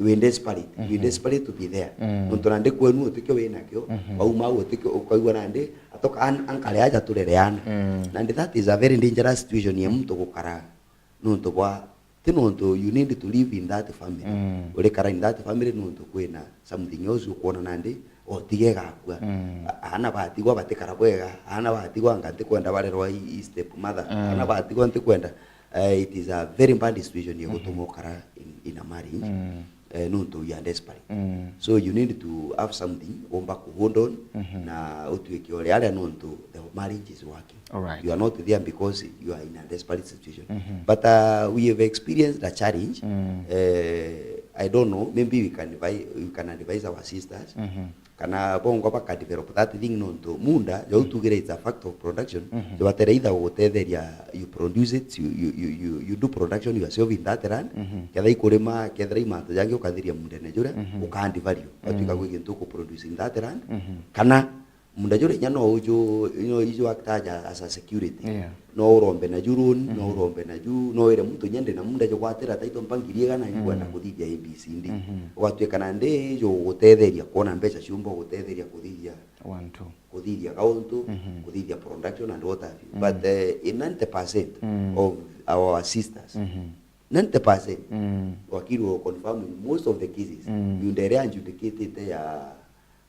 we desperate, we Mhm. desperate to be there. Mm. Nontu nandi kwenu utikio winakio, Mhm. wauma au utikio, ukaigua nandi, atoka an-, ankare aja turereana. Mm. Nandi that is a very dangerous situation ya muntu gukara nontu bwa Ti nontu you need to live in that family. Mm. Urikara in that family nontu kwina something else ukwona nandi, o tiga igakua. Mm. A-, aana batigwa batikara bwega, aana batigwa anga ntikwenda barerwa i, i step mother. Mm. Aana batigwa ntikwenda, eh, it is a very bad situation ya gutuma ukara in, in a marriage. Mm. Eh, nontu you are desperate. Mm. So you need to have something umba ku hold on, mhm, na utuike uri aria nontu the marriage is working. All right. You are not there because you are in a desperate situation. Mhm. But, uh, we have experienced a challenge. Mm. Eh, I don't know, maybe we can advi-, we can advise our sisters. Mhm. Kana bongwa baka develop that thing nontu munda, jau tugire it's a fact of production. Mhm. Jau batera either gugutetheria, you produce it, you, you, you, you, you do production yourself in that land. Mhm. Kethira ikurima, kethira i mantu jangi ukathiria mundene juria, mhm, ukandi value. Watuika, mm, gwi gintu uku produce in that land. Mhm. Kana munda juria inya no uju, no iju act as a, as a security. Yeah. No urombe na ju loan, no, mhm, urombe na ju, no wire muntu inya ndi na munda jugwatira title mpa ngiri igana, mm, nkwenda kuthithia A B C D. Mhm. Ugatuika nandi jugutetheria kwona mbeca ciumba gutetheria kuthithia. One, two. Kuthithia kauntu, mhm, kuthithia production and what have you. Mm. But, eh, in ninety percent, mm, of our sisters, mhm, ninety percent, mm, wakili will confirm in most of the cases, mm, miunda iria adjudicated ya,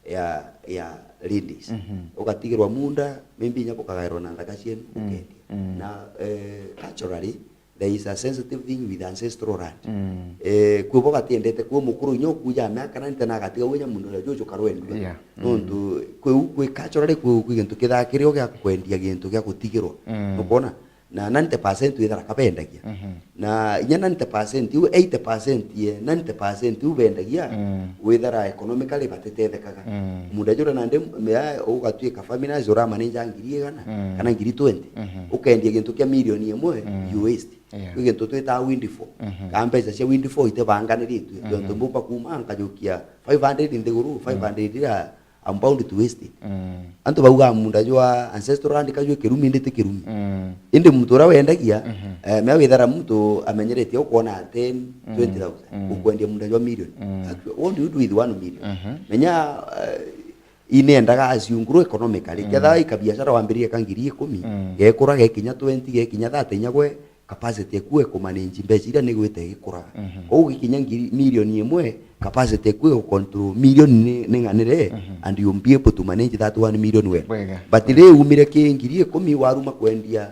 ya, ya ladies. Mhm. Ugatigirwa munda, maybe inya bukagairwa na nthaka cienu, mm, ukendia. Mm. Na, eh, culturally, there is a sensitive thing with ancestral land. Mm. Eh, kwi bo batiendete, kwi mukuru inya ukuja miaka ninety na agatiga, we nya mundu uria juju karwendua. Yeah. Mm. Nontu kwi u, kwi culturally, kwi u, kwi gintu kithaa kirio gia kwendia gintu gia gutigirwa. Mm. Nukwona? Na ninety percent withara kabendagia. Mhm. Na inya ninety percent iu, eighty percent ye, ninety percent iu bendagia, mm, withara economically batitethekaga. Mm. Munda juria nandi, mea, ugatuika family uramanager ngiri igana, mm, kana ngiri twenty. Mhm. Ukendia gintu kia milioni imwe, mm, you waste. Yeah. Kwi gintu twitaga windfall. Mhm. Kana mbeca cia windfall itibanganiritue. Mhm. Tontu mbumba kuuma nkajukia five hundred nthiguru, mm, five hundred iria I'm bound to waste it. Mm. Antu bauga munda jwa ancestral land kajwe kirumi, ndi ti kirumi. Mm. Indi muntu uria wendagia, mhm, eh, mea withara muntu amenyeretie ukwona ten, mm, twenty thousand, mm, ukwendia munda jwa million. Mm. Actually, what do you do with one million? Mhm. Menya, eh, inendaga as you grow economically. Mm. Ketha ikabiashara wambiririe ka ngiri ikumi, mm, gekura gekinya twenty, gekinya thirty, inya gwe capacity eku e kumanage mbeca iria ni gwita igikuraga. Mhm. Kwou gikinya ngiri, milioni imwe, capacity eku e gucontrol milioni ni, ni ng'anire, mhm, and you'll be able to manage that one million well. Bwega. But riu umire ki ngiri ikumi waruma kwendia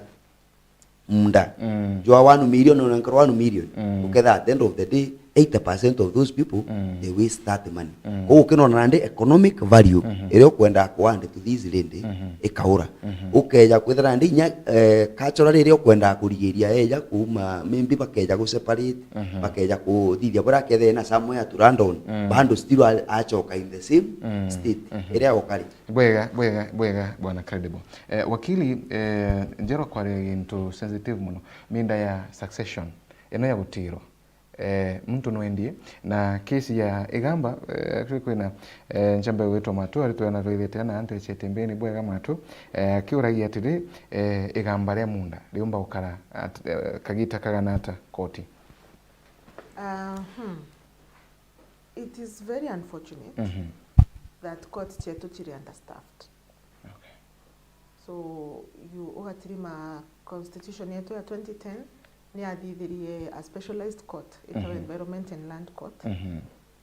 munda, mm, jwa one million ona nkoro one million, mm, uketha at the end of the day, eighty percent of those people, mm, they waste that money. Mm. Kwou ukinona nandi economic value, mhm, iria ukwenda ku add to this lady, mhm, ikaura. Mhm. Ukeja kwithira nandi inya, eh, culturally iria ukwenda kurigiria eja kuuma, maybe bakeja gu separate, mhm, bakeja kuthithia buria akethire na somewhere to land on, mm, bado still a-, acoka in the same, mm, state, mhm, iria ukari. Bwega, bwega, bwega, Bwana Credible. Eh, wakili, eh, njerwa kwaria gintu sensitive muno, minda ya succession, ino ya gutirwa. Eh, muntu nwendie, na kesi ya Igamba, eh, actually kwina, eh, nchambe gwitwa Matu, aritwe na rwithete na antu ecete mbeni bwega Matu, eh, akiuragia atiri, eh, Igamba ria munda, riumba gukara at-, eh, kagita kagana ata koti? Uh, hmm. It is very unfortunate, mhm, that court cietu ciri understaffed. Okay. So, you ugatirima constitution yetu ya twenty ten ni yathithirie a specialized court, itawa, mhm, Environment and Land Court. Mhm.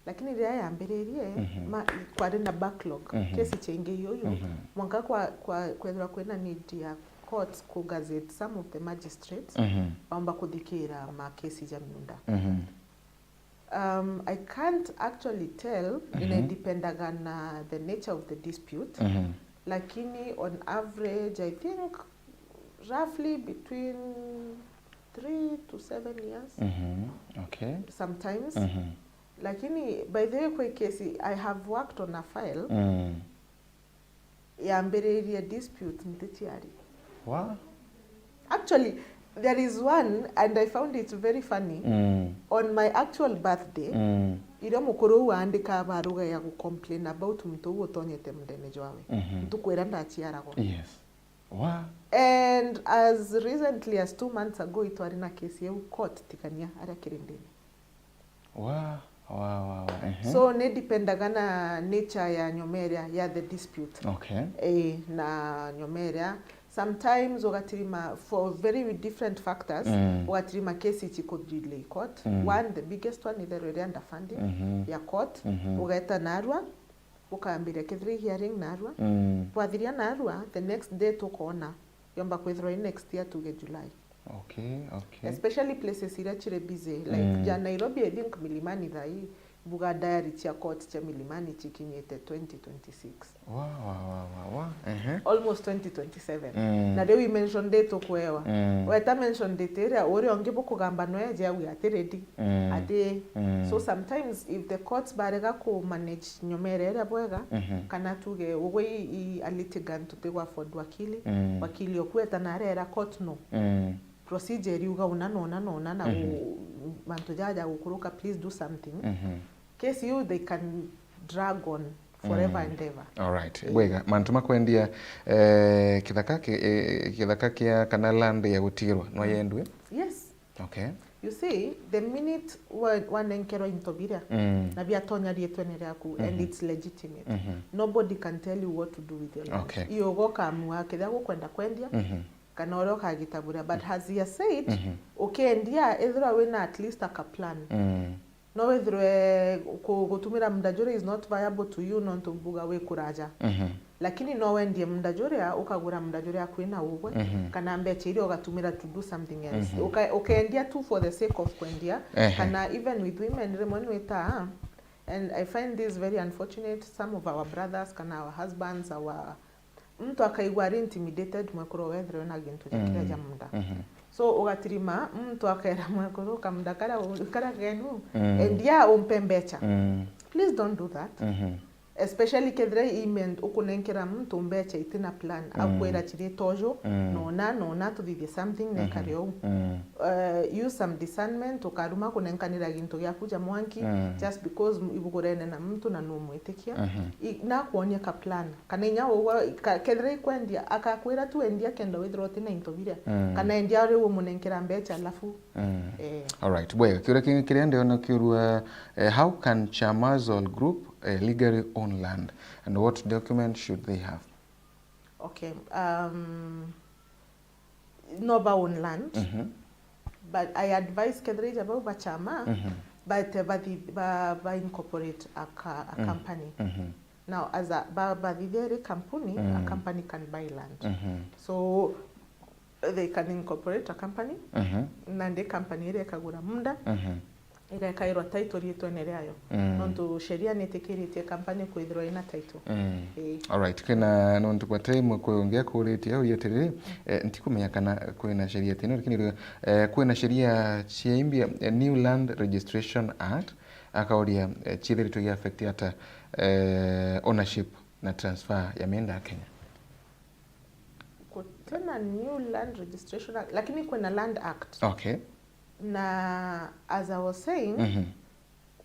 Lakini riria yambiririe, mhm, ma-, kwari na backlog, mhm, kesi ciaingi yuyu, mhm, mwanka kwa, kwa, kwethirwa kwina need ya courts ku gazette some of the magistrates, mhm, baumba kuthikira ma kesi ja miunda. Mhm. Um, I can't actually tell, mhm, inadependaga na the nature of the dispute, mhm, lakini on average, I think roughly between three to seven years. Mhm. Okay. Sometimes. Mhm. Lakini, by the way, kwi kesi, I have worked on a file, mm, yambiririe dispute nticiari. Wa? Actually, there is one, and I found it very funny. Mm. On my actual birthday, mm, iria mukuru uu aandika baruga ya gucomplain about muntu uu utonyete mundene jwawe. Mhm. Ntuku iria ndaciaragwa. Yes. Wa? And as recently as two months ago, itwari na kesi iu court tikania aria kirindini. Wa, wa, wa, wa, ehe. So, ni dependaga na nature ya nyomeria ya the dispute. Okay. Eh, na nyomeria, Sometimes ugatirima for very different factors, mm, ugatirima case ici ku delay court. Mm. One, the biggest one, itherwe iri under funding, mhm, ya court, mhm, ugeta narua, ukambiria kethira i hearing narua. Mm. Kwathiria narua, the next day tukona yomba kwithirwa i next year, tuge July. Okay, okay. Especially places iria cire busy, like, mm, ja Nairobi, I think Milimani thai, mbuga diary cia court cia Milimani cikinyite twenty twenty-six. Wa, wa, wa, wa, wa. Ehe. Almost twenty twenty-seven. Mm. Na riu i mention date ukwewa. Mm. Weta mention date iria uria ungi bukugamba no eje auge ati ready. Mm. Ati. Mm. So sometimes if the courts barega ku manage nyomere iria bwega, mhm, kana tuge ugwe i, i a litigant utigwa afford wakili, mm, wakili okweta na arera court no. Mm. Procedure iriuga una na una na una na, mhm, gu-, mantu jaja gukuruka, please do something. Mhm. Case you, they can drag on forever, mm, and ever. All right. Eh. Bwega, mantu ma kwendia, eh, kithaka ki-, eh, kithaka kia kana land ya gutigirwa, no, mm, yendwe? Yes. Okay. You see, the minute wa-, wanenkerwa into biria, mm, na biatonya rietwene riaku, and, mhm, it's legitimate, mhm, nobody can tell you what to do with your land. Okay. Iyo ugokamua kethira gukwenda kwendia, mhm, kana uria ukagita buria. But as he has said, mhm, ukiendia, ethirwa wina at least a kaplan. Mm. No withirwe ku-, gutumira munda juria is not viable to you nontu mbuga wi kuraja. Mhm. Lakini no wendie munda juria, ukagura munda juria kwina ugwe, mhm, kana mbecha iria ugatumira to do something else. Mhm. Uka-, ukendia tu for the sake of kwendia, ehe, kana even with women, rimwe nwita, and I find this very unfortunate, some of our brothers, kana our husbands, our, muntu akaigua ari intimidated, mwekuru wethirwe na gintu ja kiria, mm, ja munda. Mhm. So ugatirima, muntu akera mwekuru, kamunda karia u-, karia kenu, mm, endia umpe mbecha. Mm. Please don't do that. Mhm. Especially kethira i men-, ukunenkera muntu mbecha itina plan, mm, akwira chiri tojo, mm, nona, nona tuthithie something, mhm, nekare ou. Mm. Uh, use some discernment, ukaruma kunenkanira gintu giaku ja mwanki, mm, just because m-, ibugurene na muntu na numwitikia. Mhm. I-, nakuonia ka plan. Kana inya ugwe, ka-, kethira ikwendia, akakwira tu endia kenda withirwa utina into biria. Mm. Kana endia riu umunenkera mbecha alafu. Mm. Eh. All right. Bwega, kiuria kingi kiria ndiona kiurua, eh, how can Chamazol Group, eh, legally own land? And what document should they have? Okay. Um, no ba own land. Mhm. But I advise kethira ija bau ba chama, mhm, but, eh, bathi-, ba, ba incorporate a ka-, a, mhm, company. Mhm. Now, as a, ba, bathithia iri company, a, mm, company can buy land. Mhm. So, they can incorporate a company, mhm, nandi company iria ikagura munda, mhm, igekairwa title riitwene riayo. Mm. Nontu sheria nitikiritie company kwithirwa ina title. Mm. Ii. All right, kina nontu kwa time kwi ungi akuritie au atiriri, eh, ntikumenya kana kwina sheria tino, lakini, eh, kwina sheria cia imbia, eh, New Land Registration Act, akauria, eh, ciithiritwe i affect ata, eh, ownership na transfer ya mienda ya Kenya? Kutena New Land Registration Act, lakini kwina Land Act. Okay. Na as I was saying, mhm,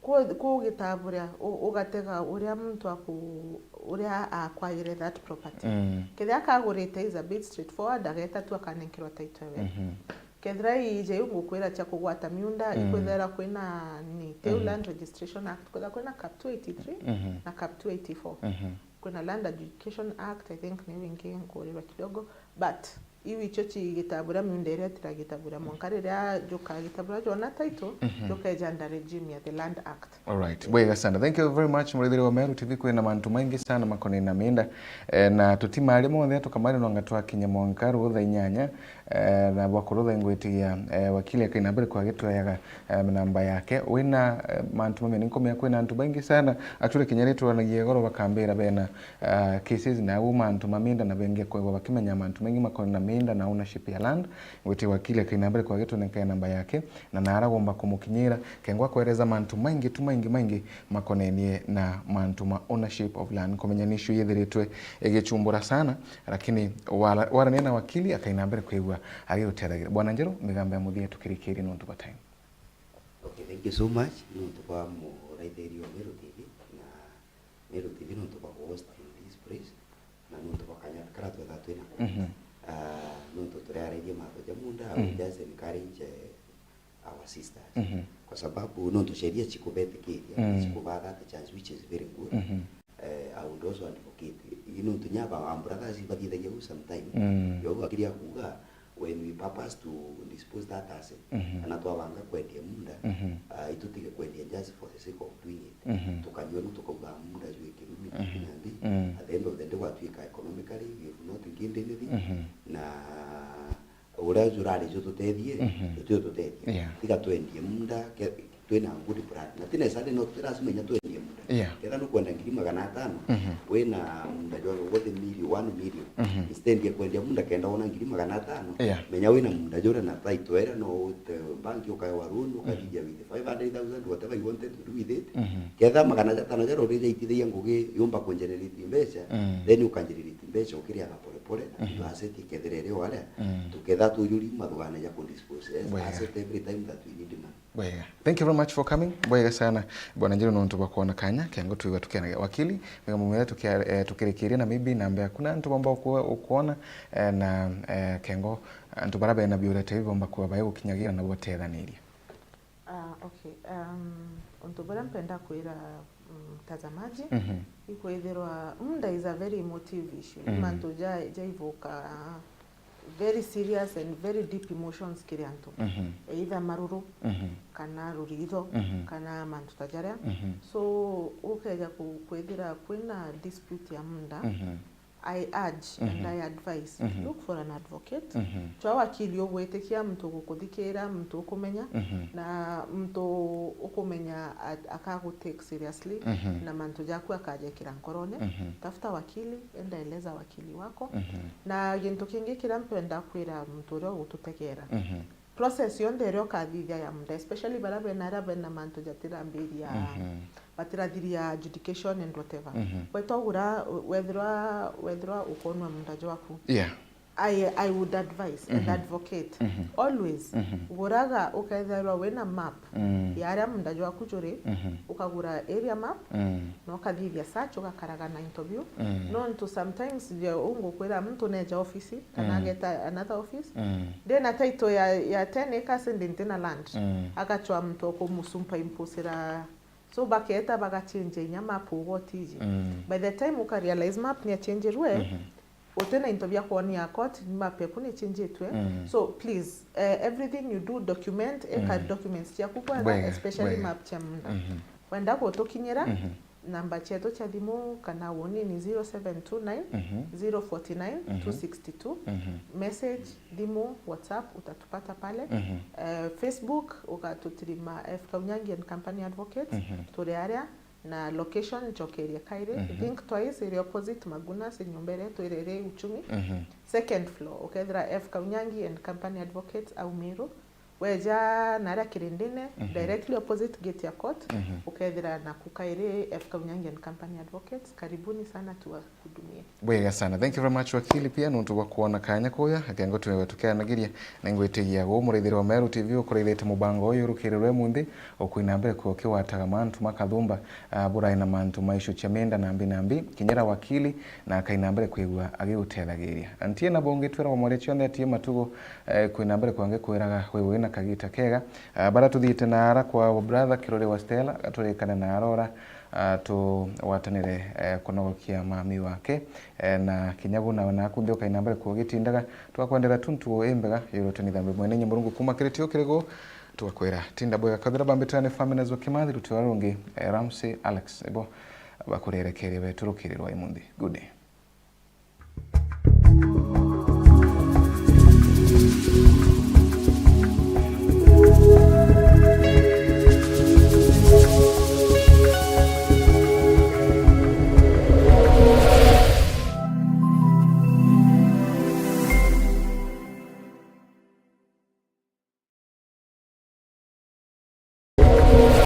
ku-, kugitaburia, u-, ugatega uria muntu aku-, uria akwagire that property. Mm. Kethira akagurite is a bit straightforward, ageta tu akanenkerwa title we. Mhm. Kethira ije iu ngukwira cia kugwata miunda, mm, ikwithira kwina ni, tiu, mhm, Land Registration Act, kwithira kwina Cap two eighty-three, mhm, na Cap two eighty-four. Mhm. Kwina Land Adjudication Act, I think niyo ingi nkurirwa kidogo, but iu icio cigitabura miunda iria tiragitabura mwanka riria jukagitabura jona title, mhm, jukeja under regime ya the Land Act. All right. Bwega sana. Thank you very much, murithiri wa Meru T V. Kwina mantu maingi sana makonainie na miunda, eh, na tutimari monthe, tukamari nonga twakinya mwanka rutha inyanya, eh, na bwa kurutha ingwitigia, eh, wakili akaina mbere kwagitweaga, eh, namba yake. Wina, eh, mantu mamwe ninkumenya kwina antu baingi sana, actually, kinya ri twanagia igoro bakambira bena, ah, cases na au mantu ma miunda na bengi kwegwa bakimenya mantu maingi makonainie na miunda na ownership ya land. Ngwitigia wakili akaina mbere kwagitweneka namba yake, na naragomba kumukinyira, kengwa kwereza mantu maingi tu maingi maingi makonenie na mantu ma ownership of land. Nkumenya ni issue yithiritwe igichumbura sana, lakini wara-, warania na wakili akaina mbere kwigua agigutethagirira. Bwana Njeru, migambo ya muthia tukirikirie nontu bwa time. Okay, thank you so much nontu bwa muraithiria wa Meru T V na Meru T V nontu bwa host in this place, na nontu bwa kanya karia twetha twina. Mhm. Ah, nontu turiaraithia mantu ja munda, I would, mhm, just encourage, eh, our sisters. Mhm. Kwa sababu nontu sheria cikubetikiria, mm, cikuba that chance, which is very good. Mhm. Eh, I would also advocate Nontu nya ba, ba brothers bathithagia uu sometime. Mm. Yo akiria kuuga, when we purpose to dispose that asset, Mhm. kana twabanga kwendia munda, Mhm. ah, itutige kwendia just for the sake of doing it. Mhm. Tukanyua nu tukauga munda jwi kirumi Mhm. nandi, Mm. at the end of the day gwatuika economically, we have not gained anything. Mhm. Na uria jurari jututethie, Mhm. jututethie. Yeah. Tiga twendie munda, ke-, twina good plan. Na ti necessarily no ti lazima inya twendie munda. Yeah. Ketha nukwenda ngiri magana atano, Mhm. wina munda jwa worth million, one million. Mhm. Instead ya kwendia munda kenda wona ngiri magana atano, Yeah. menya wina munda jura na title iria no ute bank ukaewa loan, ukathithia with five hundred thousand, whatever you wanted to do with it. Mhm. Ketha magana atano jaria uri jaitithagia ngugi yumba kugenerate mbeca, Mm. then ukagenerate mbeca ukiriaga pole pole, na Mhm. tu asset ikethira iri o aria, Mm. tuketha tujuri mathugane ja kudispose as Wega. asset every time that we need money. Bwega. Thank you very much for coming. Bwega sana. Bwana Njiru, nontu bwa kwona kanya, kengo twigua tukianagia. Wakili, wega muno tukia-, eh, tukirikiria na maybe namba yaku na antu bomba uku-, ukwona, eh, na, eh, kengo antu bara bena biuria tebi bomba kuba bae gukinyagira na gutethaniria. Ah, okay. Um, untu buria mpenda kwira, mm, mtazamaji, Mhm. ikwithirwa, munda is a very emotive issue. Mm. Mantu ja, jaivuka very serious and very deep emotions kiri antu. Mhm. Either maruru, Mhm. kana ruritho, Mhm. kana mantu ta jaria. Mhm. So, ukeja ku-, kwithira kwina dispute ya munda, Mhm. I urge and Mhm. I advise, Mhm. look for an advocate. Mhm. Chwa wakili ugwitikia, muntu ugukuthikira, muntu ukumenya, Mhm. na muntu ukumenya at-, akagu take seriously, Mhm. na mantu jaku akajekira nkorone. Mhm. Tafuta wakili, enda eleza wakili wako. Mhm. Na gintu kingi kiria mpenda kwira muntu uria ugututegera, Mhm. process yonthe iria ukathithia ya munda, especially baria bena, aria bena mantu jatirambiria, Mhm. batirathiria adjudication and whatever. Mhm. Wetogura, wethirwa, wethirwa ukonwa munda jwaku. Yeah. I, I would advise and Mhm. advocate. Mhm. Always, Mhm. guraga ukethirwa wina map Mm. ya aria munda jwaku juri, Mhm. ukagura area map, Mm. na ukathithia search, ugakaraga na interview. Mm. Nontu sometimes je ungukwira muntu neja office, kana Mm. ageta another office, Mm. ndina title ya, ya ten acres ndi ntina land. Mm. Agachwa muntu ukumusumperimpose. So baketa bagachange inya map ugotiji. Mm. By the time ukarealize map niachangerwe, Mhm. utina into bia kwonia court map yaku nichangetwe. Mm. So please, eh, everything you do document, eka Mm. documents ciaku bwega, Bwega, especially bwega. map cia munda. Mhm. Wenda gutukinyira, Mhm. namba cietu cia thimu kana woni ni zero seven two nine, Mhm. zero forty nine, Mhm. two sixty two. Mhm. Message, thimu, WhatsApp, utatupata pale. Mhm. Eh, Facebook, ugatutirima F Kaunyangi and Company Advocates, Mhm. turi aria, na location, ncokerie kairi. Mhm. Think twice, iri opposite Magunas, nyomba iria twiri iri Uchumi. Mhm. Second floor, ukethira F Kaunyangi and Company Advocates au Meru. Weja naria kirindine, Mhm. directly opposite gate ya court, Mhm. ukethira naku kairi F Kaunyangi and Company Advocates. Karibuni sana, tuwahudumie. Bwega sana. Thank you very much, wakili, pia nontu bwa kwona kanya kuya. Akengo twe tukianagiria, ningwitigia gu muraithiri wa Meru T V ukuraithite mubango uyu rukiri rwe munthi, ukwina mbere kukiwataga mantu makathumba, ah, burai na mantu ma issue cia minda nambi nambi, kinyira wakili na akaina mbere kwigua agigutethagiria. Antie na bongi twira wa mwari cionthe atie matugo, eh, kwina mbere kwange kwiraga we wina kagita kega. Ah, bara tuthiite na ara kwa brother Kirore wa Stella, gaturikane na arora, ah, tugwatanire, eh, kunogokia mami wake, eh, na kinya bu nawe naku nthi ukaina mbere kugitindaga, twakwendera tu ntugo imbega yurutani thambi mwene inya Murungu kuma kiri tio kiri gu, tugakwira tinda bwega. Kathira bambitane Faminas wa Kimathi, ruti wa rungi, eh, Ramsey Alex, ibo bakurerekeria betu rukiri rwa imunthi. Good day.